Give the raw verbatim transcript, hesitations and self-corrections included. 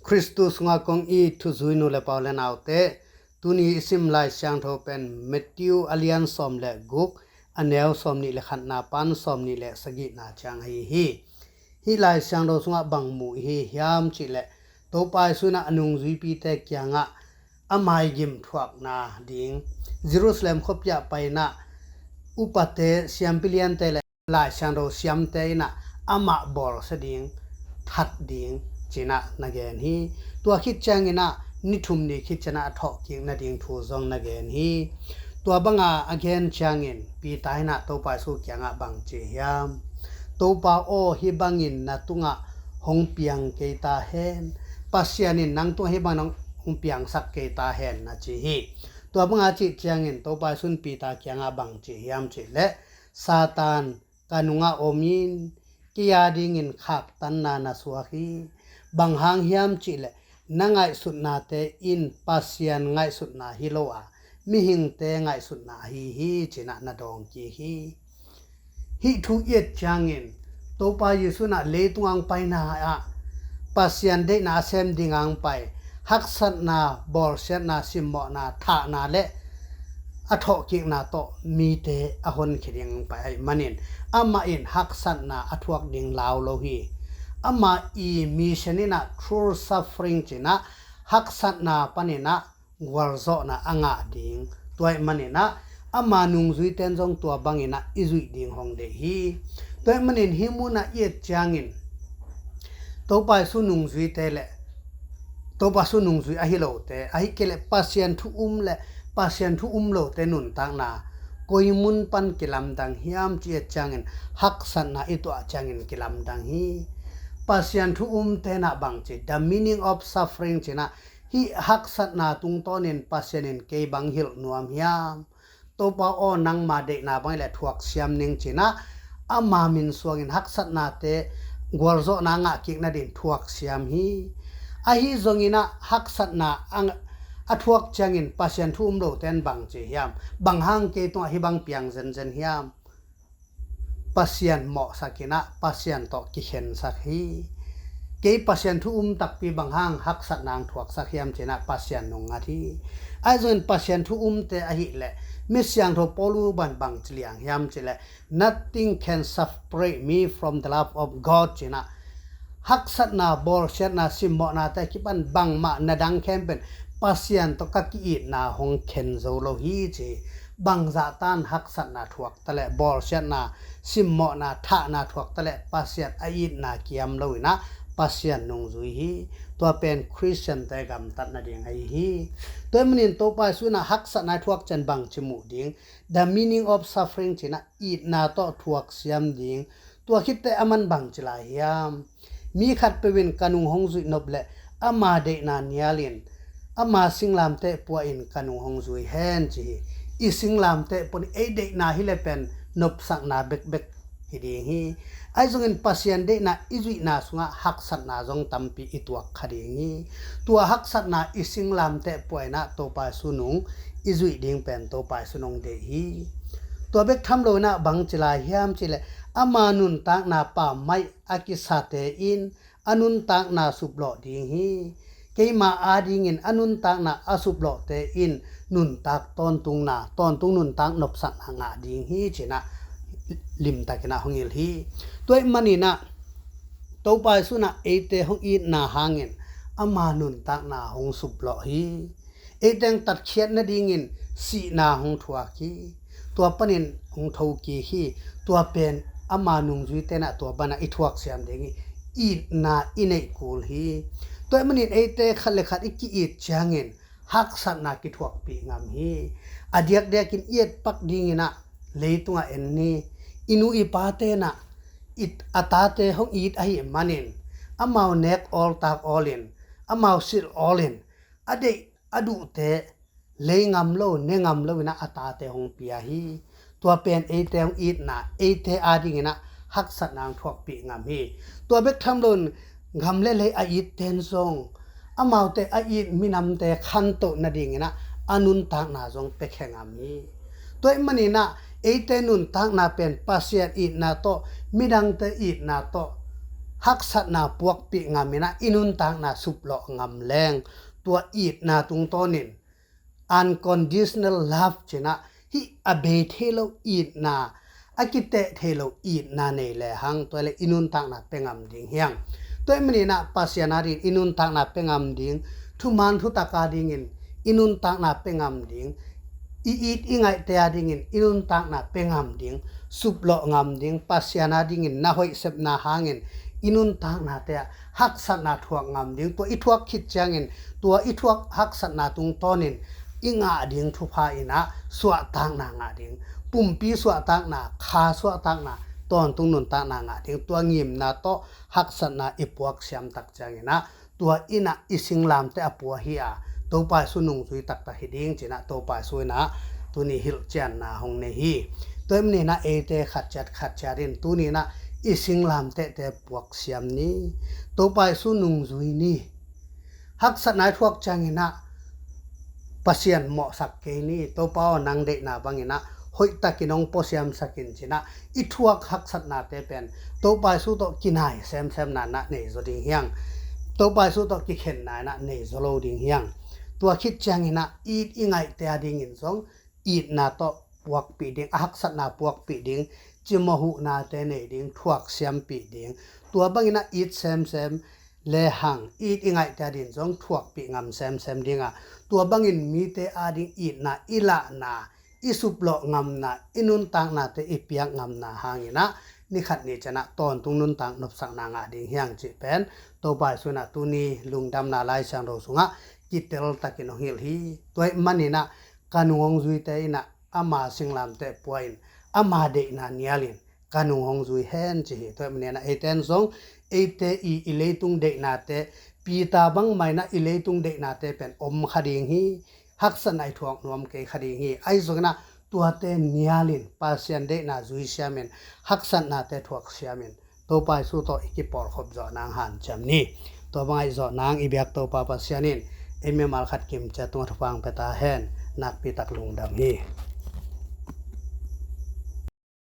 Khristu sungah kong it thuzui nu le pa u le naute, tuni i sim Lai Siangtho pen Matthew a lian sawm le guk, a neu sawm nih le khatna pan sawm nih le sagihna ciang ahi hi. Hih Lai Siangtho sungah bang mu i hi hiam cih leh, Topa Jesu in a nungzuipite kiangah a maigim thuakna ding, Jerusalem khuapi ah pai in a upate, siampi liante le Lai Siangtho siamte in a amah bawlsia ding, that ding ci in a na gen hi. Tua khit ciangin a ni thum ni khit ciang a thawhkik nading thu zong na gen hi. Tua banga a gen ciangin Peter in a Topa Jesu kiangah bang ci hiam? Topa aw, hih bangin na tungah hong piang kei ta hen. Pasian in nang tungah hih bangin hong piangsak kei ta hen, na ci hi. Tua banga cih ciangin Topa Jesu in Peter kiangah bang ci hiam cih leh, Satan, ka nungah om in, kei a dingin khaktanna na suak hi. Bang hang hiam cih leh, na ngaihsutnate in Pasian ngaihsutna hi lo a, mihingte ngaihsutna ahi hi ci in a na dawng kik hi. Hih thu i et ciangin Topa Jesu in a leitung a hong paina ah Pasian deihna a sem ding a hong pai, haksatna, bawlsiatna, simmawhna, thahna le a thawhkikna tawh mite a honkhia ding a hong pai ahih manin, amah in haksatna a thuak ding lau lo hi. Amah i mission in a through suffering ci in a haksatna panin a gualzawhna a ngah ding. Tua ahih manin a ama nungzuite in zong tua bangin a i zuih ding hong deih hi. Tua ahih manin hih mun a i et ciangin Topa Jesu nungzuite le Topa Jesu nungzui ahi lote, ahih kei leh Pasian thu um le Pasian thu um lote nuntakna koi mun pan kilamdang hiam cih i et ciangin haksatna i tuah ciangin kilamdang hi. Pasian thu umte in a bang ci, the meaning of suffering ci in a, hih haksatna tungtawnin Pasian in kei bang hilh nuam hiam? Topa aw, nangma deihna bang hi leh thuak siam ning ci in a, ama min suangin haksatnate gualzawhna a ngah kik nading thuak siam hi. Ahi zongin a haksatna a, a thuak ciangin Pasian thu um lote in bang ci hiam? Bang hang kei tungah hih bang piang zenzen hiam? Pasian mawhsak in a Pasian tawh kikhensak hi. Kei Pasian thu um takpi bang hang haksatna hong thuaksak hiam ci in a Pasian nung ngat hi. Ahi zongin Pasian thu umte ahih leh, mi siangtho Paulu in bang ci liang hiam cih leh, nothing can separate me from the love of God ci in a, haksatna, bawlsiatna, simmawhnate a kipan bangmah na dang khempeuh in Pasian tawh ka ki-itna hong khen zo lo hi ci. Bangzah tan haksatna thuak ta leh, bawlsiatna, simmawhna, thahna thuak ta leh Pasian a itna kiam lo in a Pasian nungzui hi. Tua pen Khristiante gamtat nading ahi hi. Tua ahih manin Topa Jesu in a haksatna i thuak ciang bang ci mu ding, the meaning of suffering ci in a itna tawh thuak siam ding. Tua khit teh aman bang ci lai hiam? Mi khatpeuh in ka nung hong zuih nop leh ama deihna nialin ama singlamteh pua in ka nung hong zui hen ci hi. I singlamteh pua in ei deihna hi leh pen nopsakna bekbek hi ding hi. Ahi zongin Pasian deihna i zuihna sungah haksatna zong tampi i tuak kha ding hi. Tua haksatna i singlamteh pua in a Topa Jesu nung i zuih ding pen Topa Jesu nung deih hi. Tua bek tham lo in a bang ci lai hiam cih leh, ama nuntakna pammaih a kisate in a nuntakna suplawh ding hi. Keima adingin a nuntakna a suplawhte in nuntak tawntungna, tawntung nuntak nopsakna ngah ding hi ci in a limtakin a hong hilh hi. Tua ahih manin a Topa Jesu in a eite hong itna hangin ama nuntakna hong suplawh hi. Ei teng tatkhiat nadingin sihna hong thuak hi. Tua panin hong thokik hi. Tua pen ama nungzuite in a tua bana i thuak siam ding hi. Itna i neih kul hi. Tua ahih manin eite khat le khat i ki-it ciangin haksatna kithuakpih ngam hi. A diakdiakin i etpak dingin a leitungah en ni. I nu i pate in a it, a tate hong it ahih manin amau nek awl tak awlin, amau silh awlin, a deih a duhte lei ngam lo, ne ngam lo in a a tate hong pia hi. Tua pen eite hong itna, eite adingin a haksatna hong thuakpih ngam hi. Tua bek tham loin gam le lei a itte in zong amaute a it minamte khantoh nadingin a a nuntakna zong piakhia ngam hi. Tua ahih manin a eite nuntakna pen Pasian itna tawh, midangte itna tawh haksatna puakpih ngam in ah i nuntakna suplawh ngam leng, tua itna tungtawnin unconditional love ci-in ah, hih a bei thei lo itna, a kiteh thei lo itna nei lehang, tua le i nuntakna pia ngam ding hi hang. Tua ahih manin ah Pasian adingin i nuntakna pia ngam ding, thuman thutak adingin i nuntakna pia ngam ding, i it i ngaihte adingin i nuntakna pia ngam ding, suplawh ngam ding, Pasian adingin na hoih sepna hangin i nuntaknate ah haksatna thuak ngam ding. Tua i thuak khit ciangin, tua i thuak haksatna tungtawnin i ngah ding thupha in ah suahtakna ngah ding, pumpi suahtakna, kha suahtakna, tawntung nuntakna ngah ding. Tua ngimna tawh haksatna i puak siam tak ciangin ah, tua in ah i singlamteh a pua hi a, Topa Jesu nungzui taktak hi ding ci-in ah Topa Jesu in ah tuni hilhcianna hong nei hi. Tua ahih manin ah eite khat ciat khat ciat in tuni in ah i singlamtehte puak siam ni. Topa Jesu nungzui ni. Haksatna i thuak ciangin ah Pasian mawhsak kei ni. Topa aw, nang deihna bangin ah hoihtakin hong puasiamsak in ci-in ah i thuak haksatnate pen Topa Jesu tawh kinai semsemna in ah nei zaw ding hi hang. Topa Jesu tawh kikhenna in ah nei zaw lo ding hi hang. Tua khit ciangin ah i it i ngaihte adingin zong itna tawh puakpih ding, a haksatna puakpih ding, cimawh huhnate nei ding, thuak siampih ding. Tua bangin ah it semsem lehang, i it i ngaihte adingin zong thuakpih ngam semsem ding a, tua bangin mite ading itna i lahna, i suplawh ngamna, i nuntaknate i piak ngamna hangin ah ni khat ni ciang ah tawntung nuntak nopsakna ngah ding hi hang cih pen Topa Jesu in ah tuni lungdamna Lai Siangtho sungah kiteltakin hong hilh hi. Tua ahih manin ah ka nung hong zuite in ah ama singlamteh pua in, ama deihna nialin ka nung hong zui hen ci hi. Tua ahih manin ah eite in zong eite i, i leitung deihnate, Peter bang mah in ah i leitung deihnate pen om kha ding hi. Haksatna i thuak nuam kei kha ding hi. Ahi zongin ah tuate nialin, Pasian deihna zui siamin, haksatnate thuak siamin, Topa Jesu tawh i kipawlkhop zawh nang hanciam ni. Tua bang ahi zawh nang i biak Topa Pasian in ei mimal khat kim ciat tungah thupha hong pia ta hen. Nakpi tak lungdam hi.